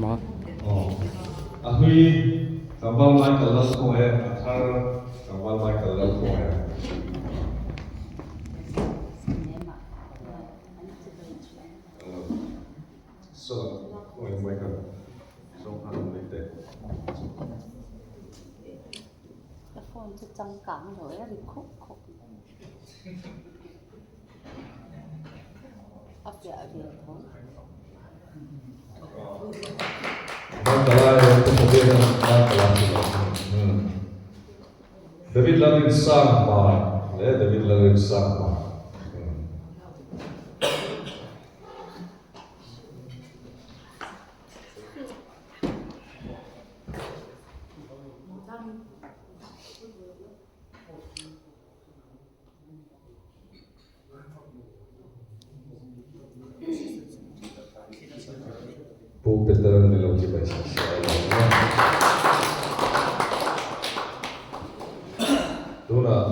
Ma. Aw. A hlui tlangval Michael Lalkhawngaih a thar tlangval Michael Lalkhawngaih a. Sawla khawngaih Michael zawng khan an nei teh. Ka phone chu changkang lo e ri khup khup. A fiah ve tho. David Lalrinsang Hmar leh David Lalrinsang Hmar. Pu Peter ni lo chi bai sak se a lo a. Tunah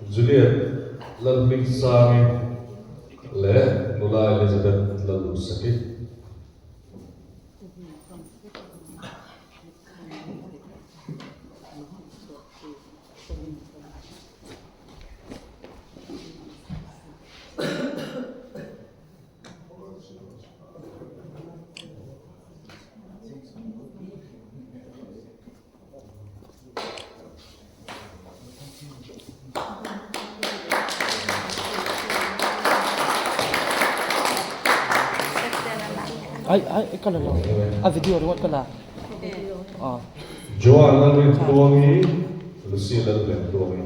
Juliet Lalhmingsangi leh nula Elizabeth Lalduhsaki. Ai ai ka la lo a video ringawt ka la ah. Joan Lalrintluangi, Lucy Lalventluangi.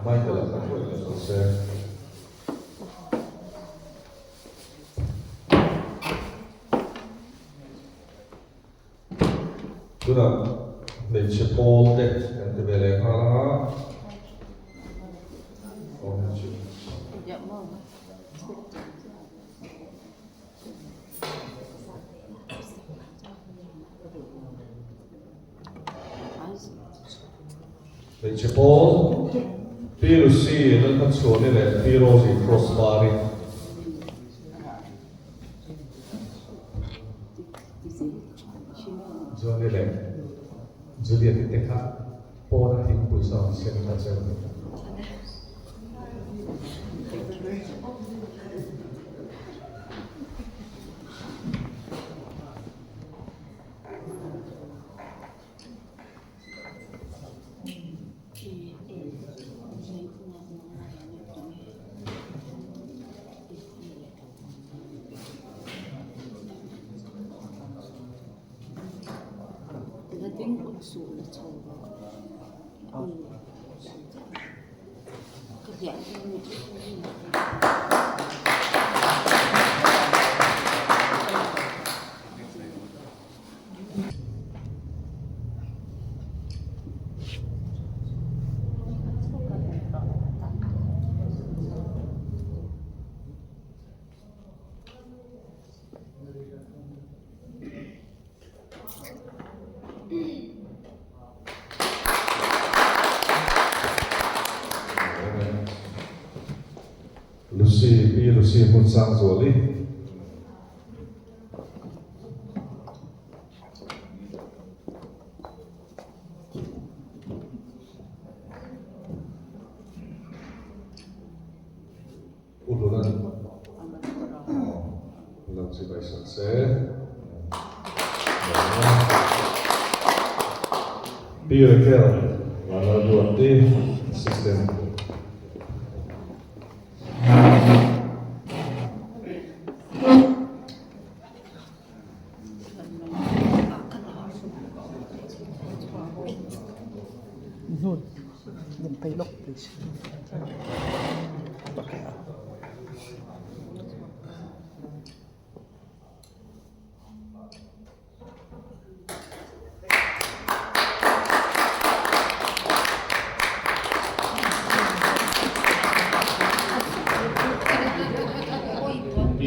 Michael a kha hruai leh tawh se. Tunah hmeichhe pawl te kan ti ve leh nghal ang a. Hmeichhe pawl, Pi Lucy Lalhmachhuani leh Pi Rosie Crossbar-i. Johnny leh Juliet-i te kha pawna thingpui sawn sem ta cheu. Lucy, Pi Lucy Hmunsangzuali. U Hlunan lo chibai sak se. Pi Raquel Vanlalduati Assistant.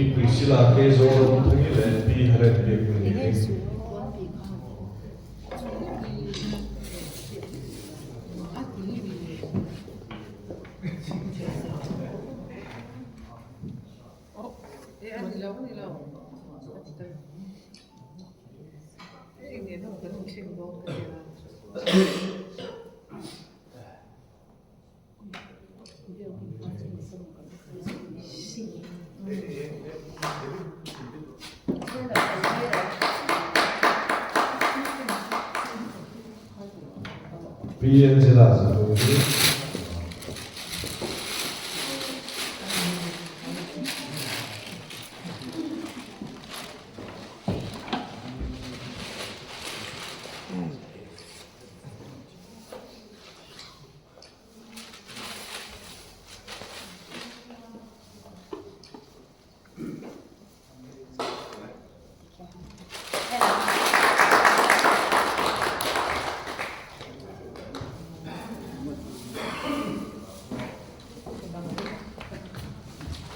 Pi Priscilla K. Zoramthangi leh Pi Helen Biaknungi. Pi Angela Zahlui.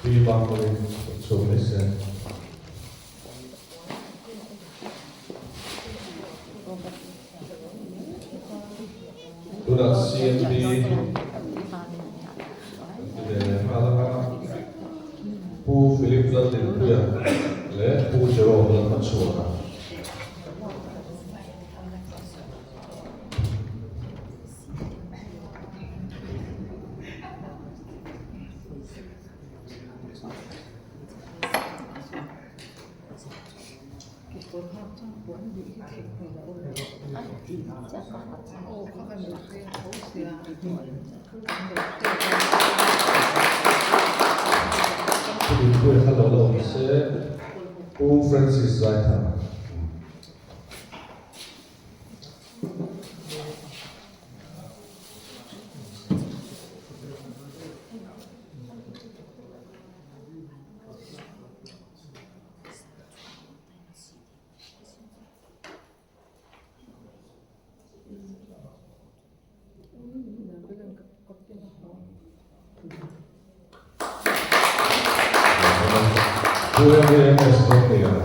Pi Bangkawin chhuak mai se. Tunah CNP an ti ve leh nghal ang a, Pu Philip Laldinpuia leh Pu Jerome Lalhmachhuana. Pu Dinpuia kha lo la awm se, Pu Francis Zaithanga. Pu MAMS Dawngliana.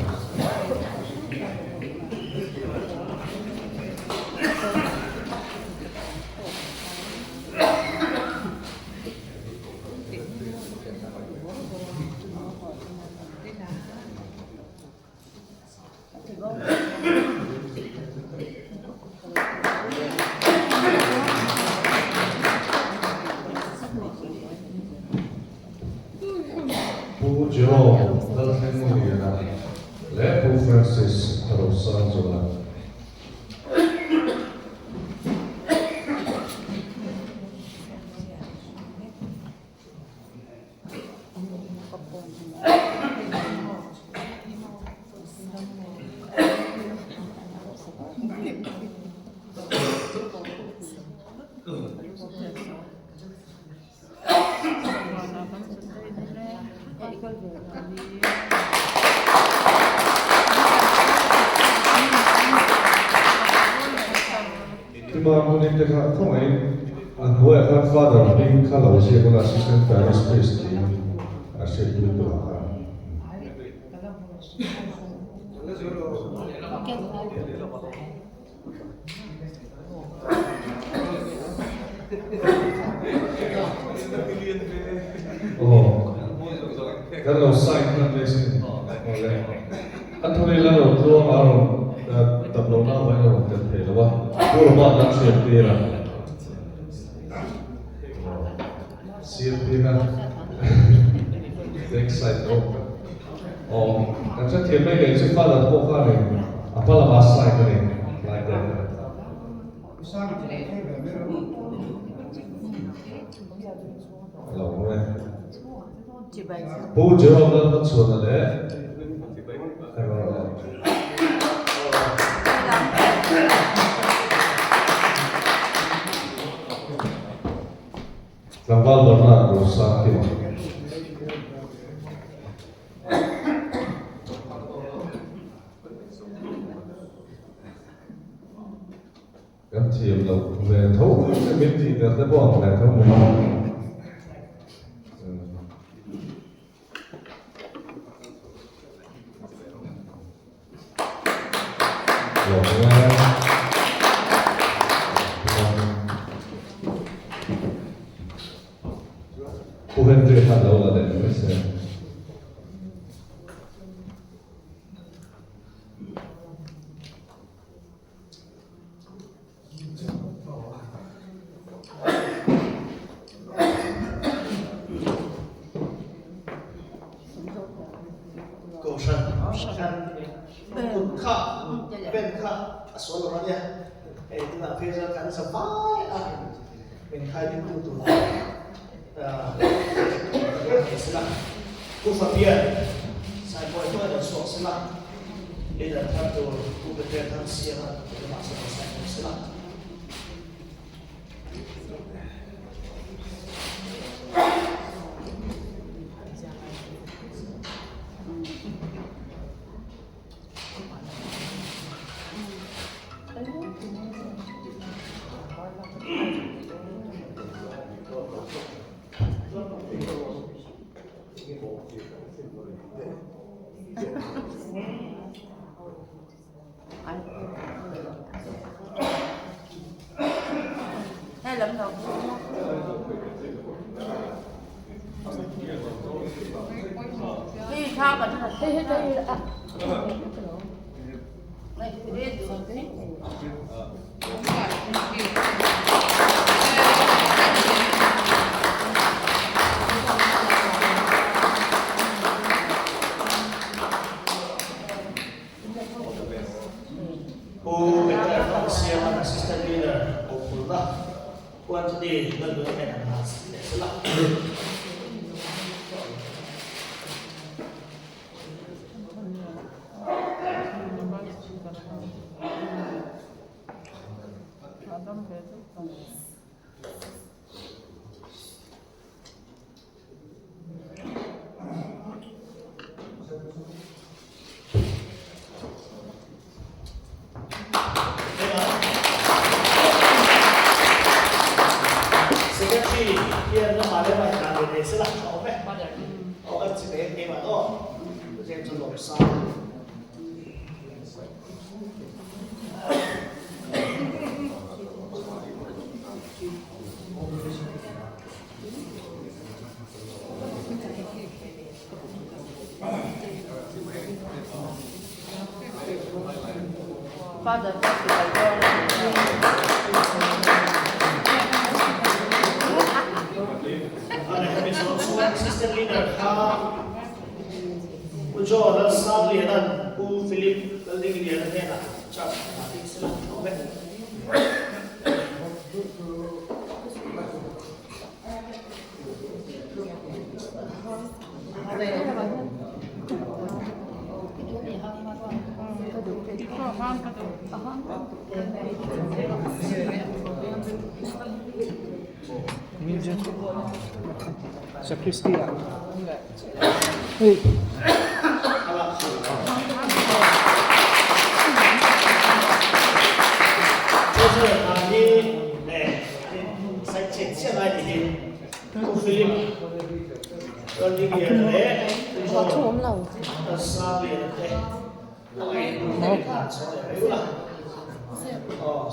Pu Jerome Lalthlengmuliana leh Pu Francis Rosangzuala. Tima hmunin te kha khawngaihin a hnuaiah khan Father hming kha lo ziak ula Assistant Parish Priest tiin a hriatpui turah khan. Aw kan lo sign hman mai sin awle a thawni la lo tluang a rawn dam lo na avangin a rawn tel thei lo a Pu Roma an thiam tir a CMP kha back side pawh aw kan hrethiam mai leh chu father pawh khanin a hma lama sign a ni lai te Lo e. Pu Jerome Lalhmachhuana leh Tlangval Bernard Rosangkima. Kan thiam loh ve tho mai min tih der te pawh ang ve tho mai. Pu Henry khan lo la leh mai se. Kohhran khan kut kha pen kha a sual lo a nia hei tunah phei chuan kan za vai a min khai ding tu tur ah sela Pu Fabian Saipawi pawh a lo chhuak sela leader thar tur Pu Peter Thangsiama lamah chuan lo sign bawk sela. Pu Peter Thangsiama'n Assistant Leader Bawhphurhna Pu Anthony Lalnuna nen an han leh sela. Secretary hian lamah leh mai dan ve thei sela a awm e. Aw kan chi ve keimah aw. Zem chu lawm sang. Assistant Leader kha Pu John Lalsangliana'n Pu Philip Laldingliana hnenah charge a tih sela a awm e. Sacristy ah hei.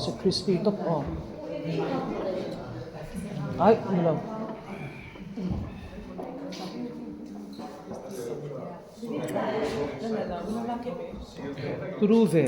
Sacristy tawp aw. Ai ni lo. Turu ve.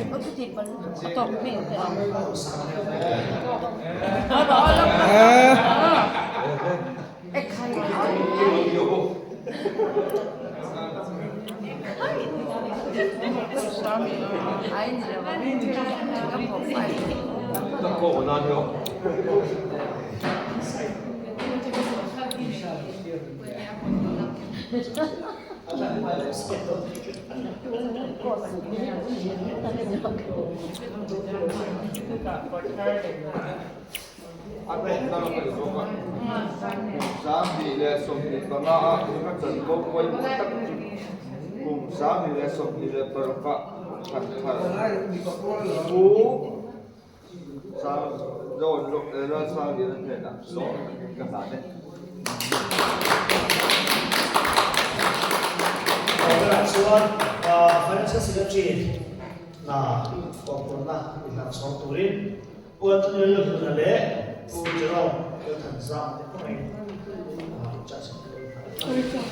Chuan Financial Secretary. Hna kawhpawrhna inhlan chhawng turin Pu Anthony Lalhluna leh Pu Jerome Lalthanzam te khawngaihin charge an lo inhlan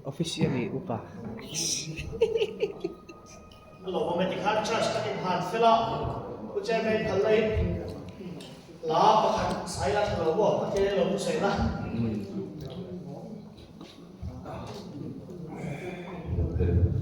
Officially upa. A lo awm e tikhan church tak in han fel a, Pu Chairman phal la in hla pakhat sai la tha lo maw Pathian in lo thusawi na. 515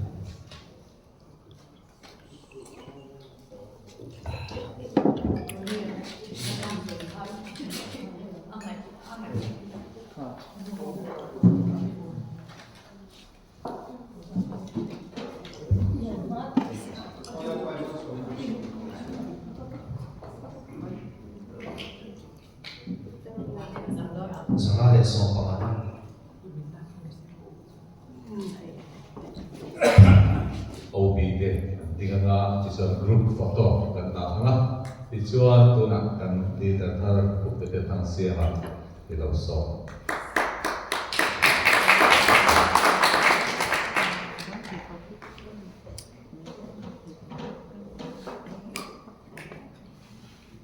OB te an ding anga tichuan group photo kan dah ang a, tichuan tunah kan leader thar Pu Peter Thangsiama i lo sawm.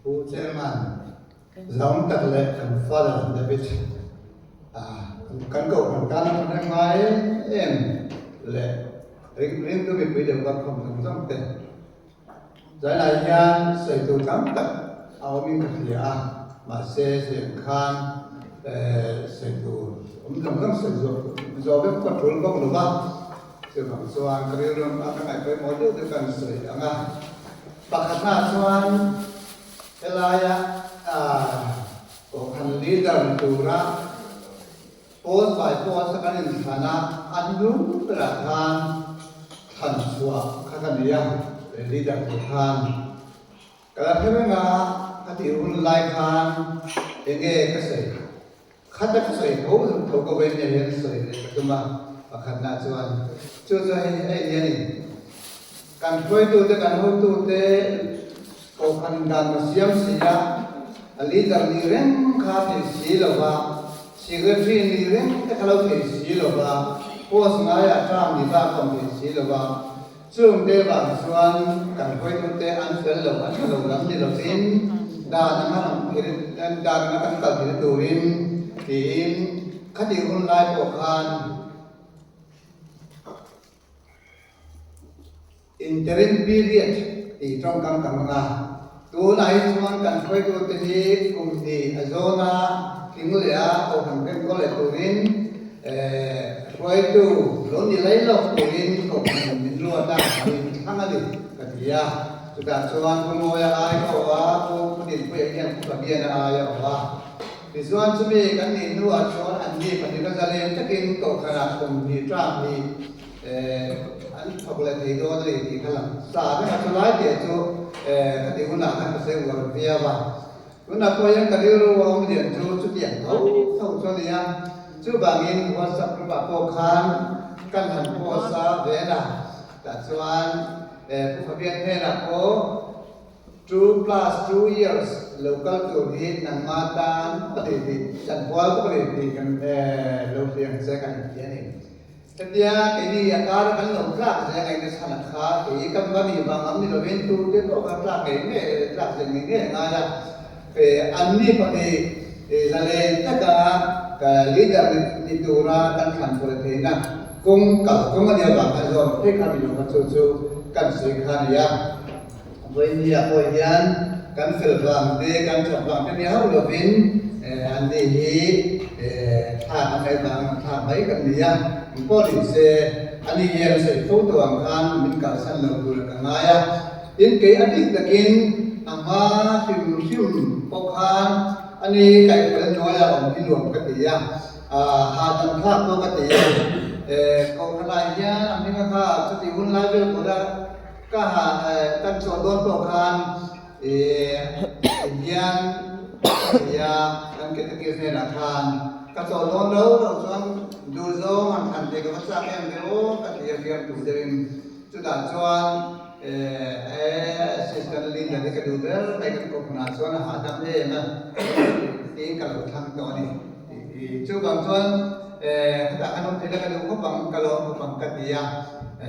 Pu Chairman, Zaum tak leh kan Father David kan kohhran tana ṭhahnem ngai em em leh ringtu mipui deuh kan khawm zawng zawng te Zailai hian sawi tur tam tak a awmin ka hria a, mahse chutiang khan sawi tur awm zawng zawng sawi zawh vek ka tul bawk lo va, chuvang chuan ka rilru a ka ngaih pawimawh deuh deuh kan sawi ang a. Pakhatnaah chuan helaia Kohhran leader tura Post by post a kan inthlan a, a hnung berah khan thlan chhuah kha ka nei a, leader tur khan. Ka la hre reng a, ka tih hun lai khan enge ka sawi? Khata ka sawi tho tho ka vawi nia hian sawi leh ka tum a, pakhatna chuan chu chu hei hei hi a ni. Kan hruaitute, kan hotute Kohhran dan a siam si a, a leader ni reng kha thei si lo va, secretary ni reng te kha lo thei si lo va, post ngaiah term ni bak awm thei si lo va, chung te vang chuan kan hruaitute an fel lo, an tha lo lam ni lovin dan anga ram dan anga kan kal thei turin tiin khatih hun lai pawh khan Interim period tih tawngkam kan hmang a, tunah hi chuan kan hruaitute hi kum hnih a zawn a, tling leh a kohhran enkawl leh turin hruaitu lo ni lei lo turin kohhran min luat a, min thlang a ni ka ti a. Chutah chuan Pu Mawia ai ka awh a, Pu Pu Dinpuia hian Pu Fabiana ai a awh a. Tichuan chumi kan nih hnuah chuan anni pahnihna zalen takin kohhranah kum hnih term hnih an thawk leh thei dawn a ni tih kha lang sa vek a, chulai tih chu ka tih hunah khan ka sawi uar viau a. Tunah pawh hian ka rilru a awm lian chu chutiang tho tho chu a ni a, chuvangin WhatsApp group ah pawh khan kan han post a vel a, tah chuan Pu Fabian hnenah pawh 2+2 years lo kal tur hi nangmah tan ka ni tih chanpual ka ni tih kan lo hriang che kan inti a ni. Hetia keini a kar kan lo tlak zel ngaihna chhan a kha kei kan va nih vang lam ni lovin tute pawh kha tlak ngei ngei tlak zel ngei ngei a ngai a. Anni pahnih zalen taka ka leader ni tura kan thlan chhuah leh theihna kawng kal kawng a nia vang khan zawm phei kha mi lo kha chu chu kan sawi kha a ni a. Vawinia pawh hian kan fel vang te, kan that vang te ni hauh lovin anni hi thlak a ngaih vang an thlak mai kan ni a. Eng pawh ni se, ani hian sawi fo tawh ang khan min kalsan lo tur ka ngai a. Tin, kei a bik takin a hma hrim hrim pawh khan ani kaihhruai hnuaiah awm hi nuam ka ti a, hahdam thlak pawh ka ti a. Kohhranah hian a hminga kha chutih hun lai vel pawh la, Ka ha kan chhuah dawn pawh khan Tihian ka ti a, kan catechist hnenah khan ka chawh dawn lo lo chuan duhzawng an thlan thei ka va chak em ve aw ka ti a fiam tur deuhin chutah chuan assistant leader hi ka duh ber mai kan kohhranah chuan a hahdam em a tiin ka lo thlang tawh a ni. Chuvang chuan hetah khan awm thei la ka duh khawp ang, ka lawm khawp ang ka ti a,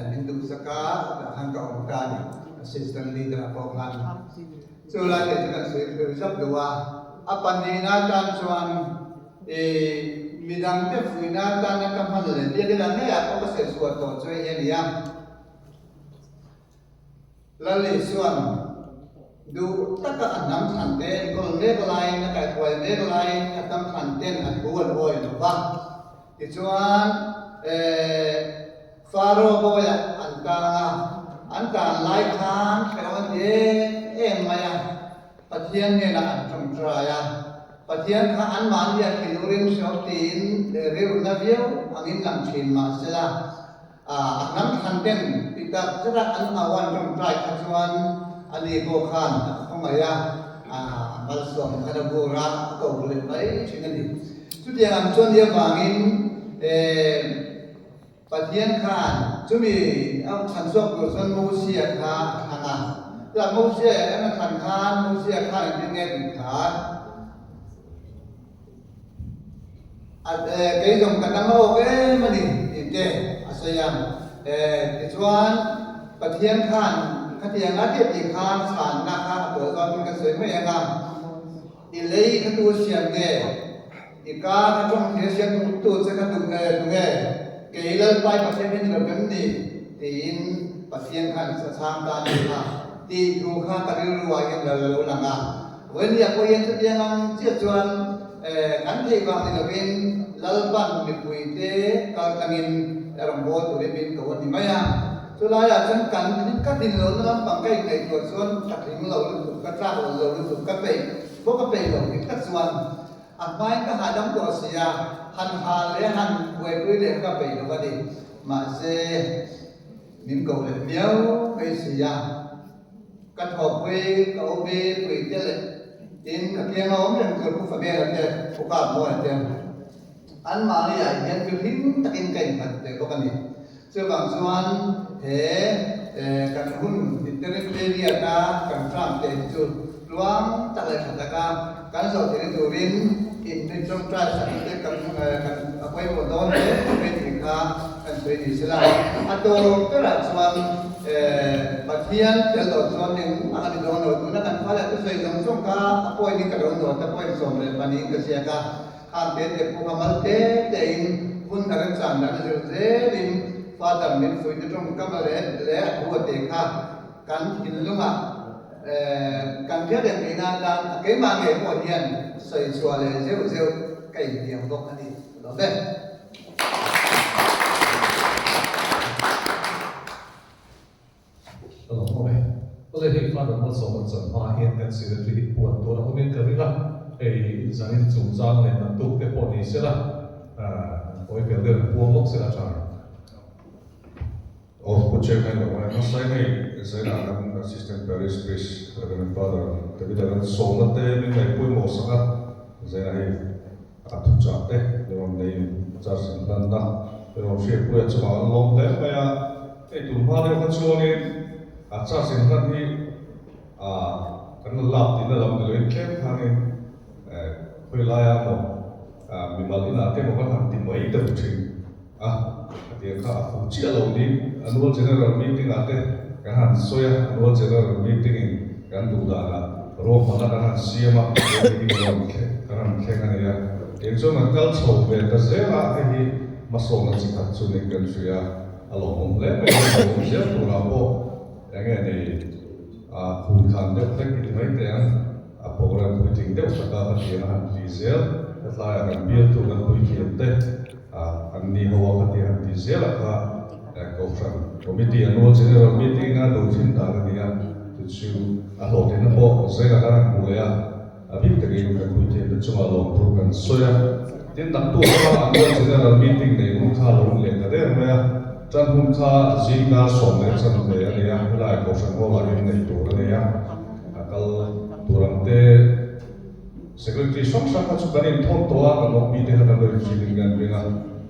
min duhsak a, hetah khan ka awm ta a ni. Assistant leader pawh khan chu lai te chu kan sawi phur zap duh a, a pahnihna atan chuan midangte fuihna atana ka hman leh biakina ngeiah pawh ka sawi chhuah tawh chu hei hi a ni a. Lal Isua'n duh taka a hnam thlan te enkawl mek laiin a kaihhuai mek laiin a hnam thlan ten a thu an awi lo va. Tichuan, Faro bawiah an tang a, an tan lai khan hrehawm an ti em em mai a, Pathian hnenah an tawngtai a, Pathian kha anmahni a thinur in hrehawm tiin leh rilruna viau angin lang thin mahsela, A hnam thlan ten ti tak zet a an au an tawngtai kha chuan a ni pawh khan a khawngaih a, a malsawm khan a vur a, a ko leh mai thin a ni. Chutiang ang chuan ni avangin Pathian khan chumi a thlan chhuak tur chuan Mosia kha a thlang a. Chutah Mosia en a thlan khan Mosia khan engtin nge tih kha Kei zawng ka dang awk em a ni tih te a sawi a. Tichuan, Pathian khan khatiang a tih tih khan chhanna kha a tuah zawng in ka sawi mai ang a, I lei kha tu siam nge? I ka kha tawng thei a siam tu che kha tu nge? Kei Lalpai Pathian hi ni lo em ni? tiin Pathian khan a chhang ta a ni kha tih thu kha ka rilru ah hian lo lang a. Vawinia pawh hian chutiang ang chiah chuan kan theih vang ni lovin Lalpan mipuite kal tlangin rawngbâwl turin min ko a ni mai a. Chulaiah chuan kan ka din lohna lampang ka inngaihtuah chuan ka tling lo lutuk, ka tlak lo lo lutuk, ka peih pawh ka peih lo dik tak chuan a hmain ka hahdam tawh si a, han ha leh han buaipui leh ka peih lo a ni. Mahse, min ko leh viau mai si a. Ka thawhpui, ka upi pui te leh tin ka kianga awm reng tur Pu Fabiana te, Pu Kapmawia te anmahni ah hian chu hlim takin ka innghat ve bawk a ni. Chuvang chuan he kan hun interim period a kan term te hi chu tluang tak leh tha taka kan zawh theihna turin inrin tawngtai sak te kan kan a pawimawh dawn hle mai tih kha kan sawi ni sela. A tawp berah chuan Pathian tel loh chuan engmah a ni dawn lo. Tuna kan fa leh thusawi zawng zawng kha a point in ka lo nawt a, point 12 in ka ziak a. Khang te te pawh kha mal te te in hun a remchan dan a zir zelin Father min fuihna tawngkam a leh leh a thu a te kha kan thinlungah kan hriat reng theihna atan a keimah ngei pawh hian sawi chhuah leh zeuh zeuh ka intiam bawk a ni. Ka lawm e. Ka lawm awm e. Awle hei Father Malsawma chan hma hian kan secretary hi puan tur a awmin ka ring a, hei zanin chungchang leh naktuk te pawh ni sela, kawi vel deuh in puang lawk sela tha. Aw Pu Chairman lo ngai hmasa in hei Zainah kan Assistant Parish Priest Reverend Father David a kan sawmna te min ngaih pawimawh sak a, Zainah hei A thuchah te ni rawn neiin charge in hlanna ni rawn hriatpuia chungah an lawm hle mai a, hei tun hma deuh kha chuanin a charge in hlan hi kan la lak tihna lam ni loin tlem khanin khawi laia maw mimal inah te maw kan han ti mai deuh thin a, hetiang kha a fuh chiah lo niin annual general meeting ah te kan han sawi a, annual general meeting in kan duh danah ruahmanna kan han siam a, meeting rawn kan han thleng a ni a, tiang chuan kan kal chho ve ta zel a, hei hi hmasawnna chi khat chu niin kan hria a, a lawmawm hle mai a, a lawmawm zel turah pawh eng nge ni a phun khan deuh hlek i ti mai teh ang. A program puitling deuh taka ka thiam a han ti zel, hetlaiah kan bialtu kan puithiam te an ni ho a khatia han ti zel a kha Kohhran Committee Annual General Meeting a duh thin dan a ni a, chu chu a hlawhtlinna pawh zengah kan han hmu leh a, a bik takin kan puithiam te chungah lawmthu kan sawi a, tin naktuk kha Annual General Meeting nei hun kha a lo in leh ta der mai a, tan hun kha zingkar 10 leh chanve a ni a, helai Kohhran Hall ah hian neih tur a ni a, a kal. tur ang te, Secretary hrang hrang kha chu kan inthawn tawh a, kan OP te kha kan lo inhrilhin kan ring a,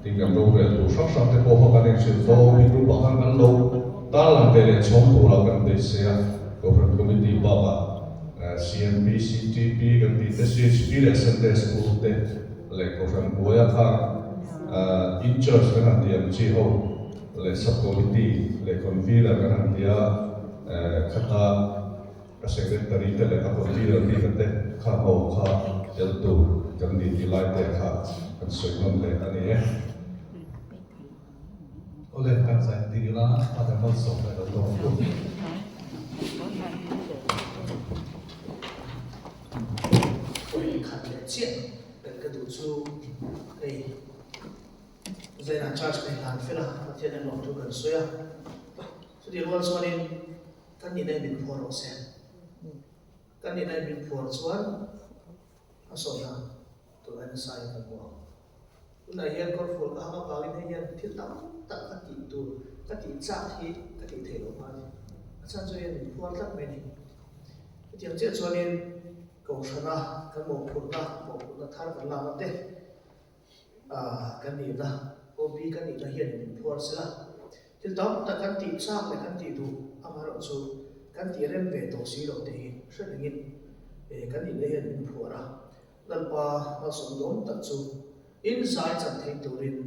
tin kan rorel tur hrang hrang te pawh kha kan inhrilh tawh a, OP group ah khan kan lo tarlang ve leh chhawm turah kan beisei a, Kohhran Committee bakah CMP, CTP kan tih te, CHP leh Sunday School te leh Kohhran hnuaia kha in charge kan han tih ang chi ho leh Sub Committee leh Convener kan han tih a, khata A secretary te leh a convener bik te kha ho kha tel tur kan ni tih lai te kha kan sawi nawn leh a ni e. Awle, kan zain ding ila Father Malsawm leh lo dawng u. Awi khat leh chiah kan ka duh chu hei Zainah charge ka inhlan fel a, Pathian en lawm thu kan sawi a, chutih rual chuanin Kan nihna in min phuar rawh se. Kan nihna in min phuar chuan a sawi a, tunah hian nasa in kan hmu ang. Tunah hian kawrfual ka hang avangin hei hian thil tam tak ka tih tur, ka tih chak hi ka tih theih loh hma a ni. A chhan chu hei hian min phuar tlat mai a ni. Chutiang chiah chuanin Kohhrana kan mawhphurhna, mawhphurhna thar kan lakna te, kan nihna, OB kan nihna hian min phuar sela. Thil tam tak kan tih chak leh kan tih duh amaherawhchu kan tih rem ve tawh si lo te hi hre rengin kan inlei hian min phuar a, Lalpa malsawm duhawm tak chu in zai chan thei turin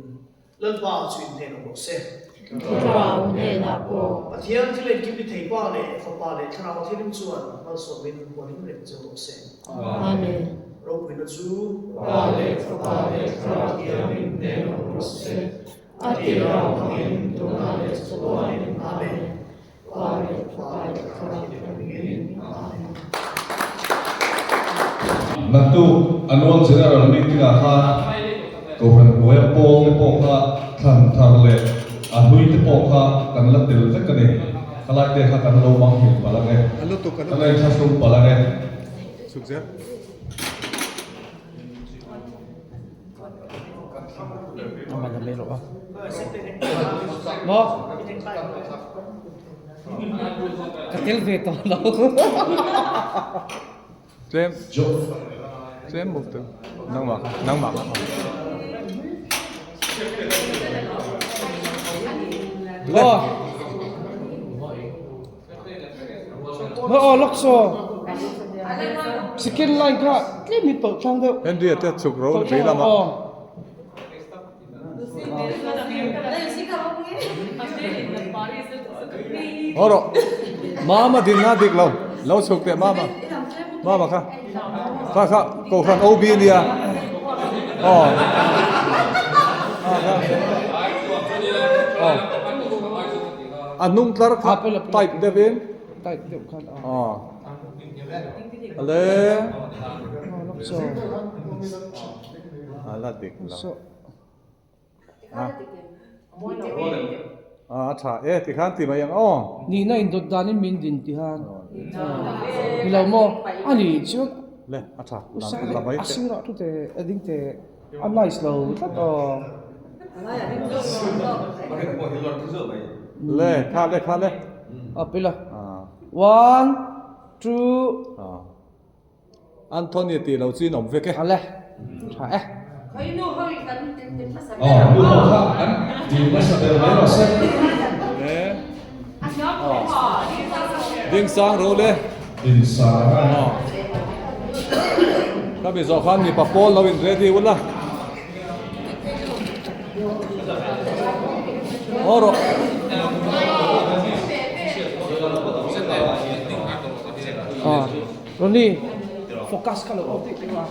Lalpa chu in hnenah rawh se. Thlarau hnenah pawh. Pathian thil engkim ni thei Pa leh Fapa leh Thlarau Thilim chuan malsawmin huanin reng cheu rawh se. Amen. Ropuina chu. Pa leh Fapa leh Thlarau Thianghlim hnenah rawh se. A tirau angin tunah leh chhuanin Amen. Pa leh Fapa leh Thlarau Thianghlimin Amen. Naktuk Annual General Meeting ah khan Kohhran hnuaia pawl te pawh kha thlan thar leh a hlui te pawh kha kan la tel vek a ni. Khalai te kha kan lo mang hil palh ang e. Kan la inthlahrung palh ang e. Maw? Ka tel ve tawh lo. Tlem tlem move tu nangmah kha nangmah kha. Maw? Maw aw lawk saw. Second line kha tlem in tawlh tlang deuh. Henry a te chhuk ro vei lama. Haw rawh. Mama din na dik lo. Lo chhuk teh mama. Mama kha. Kha kha Kohhran OB ania. Aw. Aw. A hnung tlar kha tight deuh in. Tight deuh khan. Aw. Ale. A la dik lo. A tha e tikhan ti mai ang aw. Nihna indawt danin min din tihan. Ni lo maw? A ni chuan. Le a tha. La mai teh. A sirah thu te a ding te a nice lo tlat aw. Le kha le kha le. A pila. One, two. Anthony tih lo chu in awm vek e. Ale, tha e. Aw, nu ho kha an ti hmasa ber mai rawh se. Le. Ding sang ro le. Din sang a. Ka mi zawh khan mipa pawl lo in ready ula. Haw rawh. Aw, Ronnie, focus kha lo off daih teh a.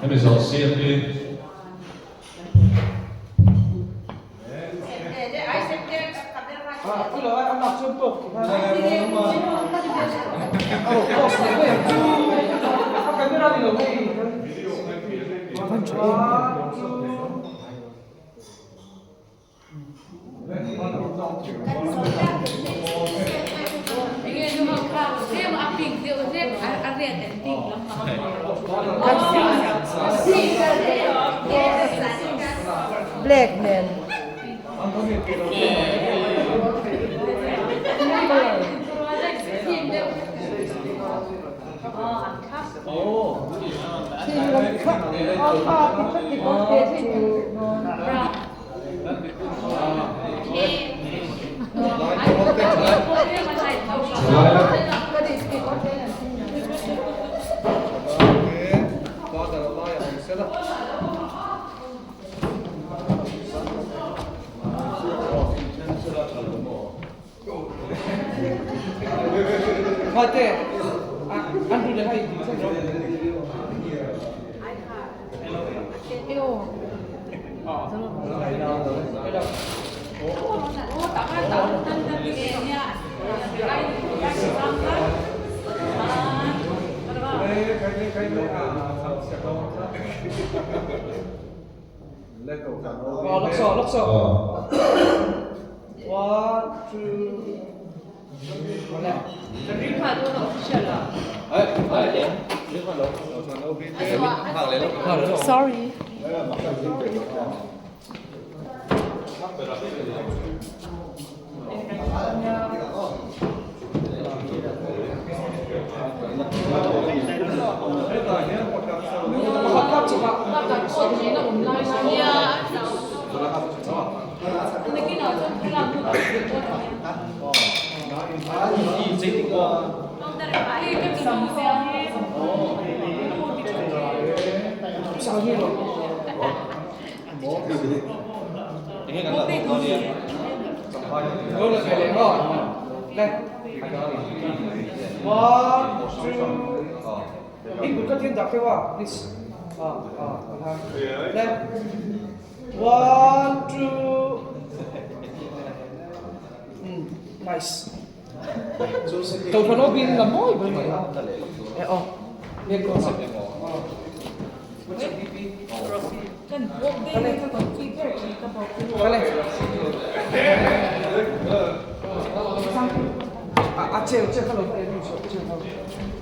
Hemi zawh CMP. Black nen. Mate, an du le hai di chen ro. Oh, lắc sọ, lắc sọ. One, two. Sorry. One, two. Input ka thiên dak thewa, please. Left. One, two. Nice. Cầu thằng nó bin là mỗi bên mày. Eh, oh. Liên quan. À, à, chèo, chèo, hello, chèo, chèo.